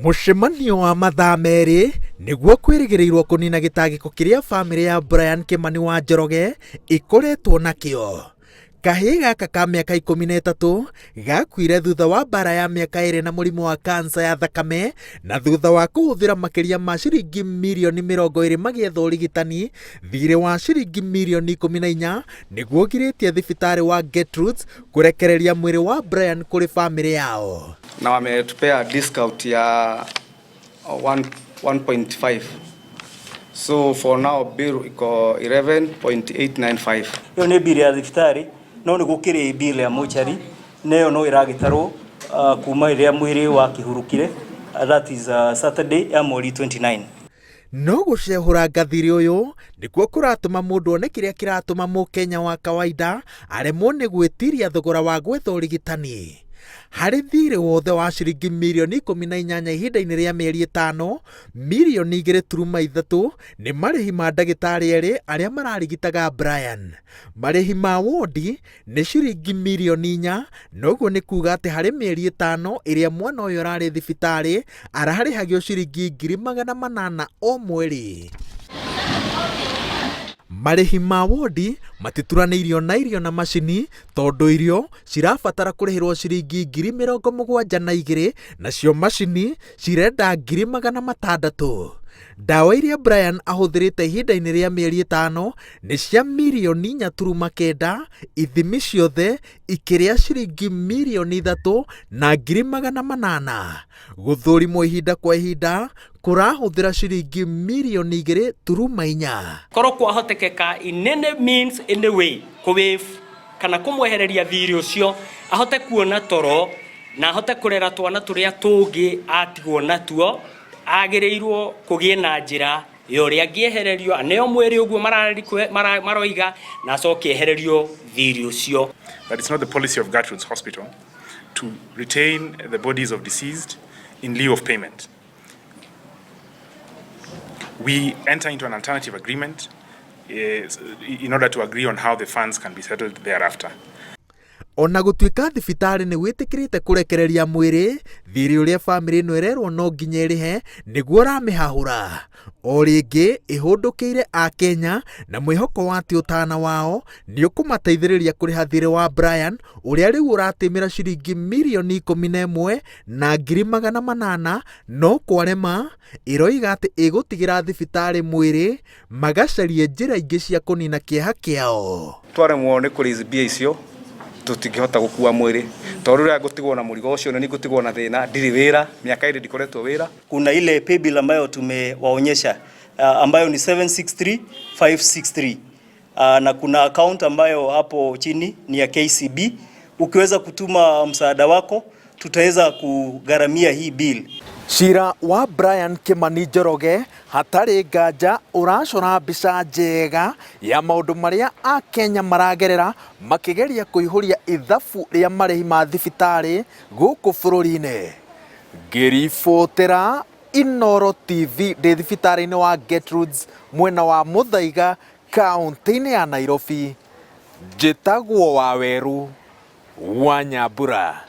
Mũcemanio wa mathaa merĩ nĩguo kwĩrĩgĩrĩirwo kũnina gĩtangĩko kĩrĩa bamĩrĩ ya Brian Kĩmani wa Njoroge ĩkoretwo nakĩo. Kahĩĩ gaka ka mĩaka 13 gakuire thutha wa mbara ya mĩaka ĩrĩ na mũrimũ wa kansa ya thakame na thutha wa kũhũthĩra makĩria ma ciringi mirioni 20 magĩetha ũrigitani, thirĩ wa ciringi mirioni 14 nĩguo ũgirĩtie thibitarĩ wa Gertrudes kũrekereria mwĩrĩ wa Brian kũrĩ bamĩrĩ yao. Na wametupea discount ya 1.5, so for now bill iko 11.895. Ĩyo nĩ bill ya thibitarĩ, no nĩ gũkĩrĩ bill ya mochari, na ĩyo no ĩragĩtarwo kuma rĩrĩa mwĩrĩ wakĩhurũkire, that is Saturday ya mweri 29. No gũcehũranga thirĩ ũyũ nĩkuo kũratũma mũndũ one kĩrĩa kĩratũma mũkenya wa kawaida aremwo nĩ gwĩtiria thogora wa gwetha ũrigitani. Harĩ thirĩ wothe wa ciringi mirioni 18 ihinda-inĩ rĩa mĩeri 5, mirioni 2.3 nĩ marĩhi ma ndagĩtarĩ erĩ arĩa mararigitaga Brian. Marĩhi ma wondi nĩ ciringi mirioni 4, na ũguo nĩ kuga atĩ harĩ mĩeri 5 ĩrĩa mwana ũyũ ararĩ thibitarĩ ararĩhagio ciringi 800,000 o mweri. Marĩhi ma wondi matituranĩirio na irio na macini tondũ irio cirabatara kũrĩhĩrwo ciringi 72,000 nacio macini cirenda 600,000. Ndawa iria Brian ahũthĩrĩte ihinda-inĩ rĩa mĩeri 5 nĩ cia mirioni 4.9, ithimi ciothe ikĩrĩa ciringi mirioni 3 na 800,000. Gũthũrimwo ihinda kwa ihinda kũrahũthĩra ciringi mirioni 2.4. Korwo kwahotekeka in any means, any way, kũ kana kũmwehereria thirĩ ũcio, ahote kuona toro na ahote kũrera twana tũrĩa tũngĩ atigwo natuo, agĩrĩirwo kũgĩe na njĩra ya ũrĩa angĩehererio, aneo mwĩrĩ ũguo maroiga na acoke ehererio thirĩ ũcio. That it's not the policy of Gertrude's Hospital to retain the bodies of deceased in lieu of payment. We enter into an alternative agreement in order to agree on how the funds can be settled thereafter. Ona gũtuĩka thibitarĩ nĩ wĩtĩkĩrĩte kũrekereria mwĩrĩ, thirĩ ũrĩa bamĩrĩ ĩno ĩrerwo no nginya ĩrĩhe nĩguo ũramĩhahũra. O rĩngĩ ĩhũndũkĩire akenya na mwĩhoko wa atĩ ũtana wao nĩ ũkũmateithĩrĩria kũrĩha thirĩ wa Brian ũrĩa rĩu ũratĩmĩra ciringi mirioni 11 na 800,000, no kwarema ĩroiga atĩ ĩgũtigĩra thibitarĩ mwĩrĩ magacarie njĩra ingĩ cia kũnina kĩeha kĩao. Twaremwo nĩ kũrĩ mbia icio, tũtingĩhota gũkua mwĩrĩ tondũ rĩrĩa ngũtigwo na mũrigo ũcio nĩ ngũtigwo na thĩna. Ndirĩ wĩra, mĩaka 2 ndikoretwo wĩra. Kuna ile paybill ambayo tumewaonyesha ambayo ni 763563, na kuna account ambayo hapo chini ni ya KCB. Ukiweza kutuma msaada wako, tutaweza kugharamia hii bill. Cira wa Brian Kimani Njoroge hatarĩ nganja ũracora mbica njega ya maũndũ marĩa akenya maragerera makĩgeria kũihũria ithabu rĩa marĩhi ma thibitarĩ gũkũ bũrũri-inĩ. Ngĩribotera Inooro TV ndĩ thibitarĩ-inĩ wa Gertrudes mwena wa Muthaiga, kaũntĩ-inĩ ya Nairobi, njĩtagwo Waweru wa Nyambura.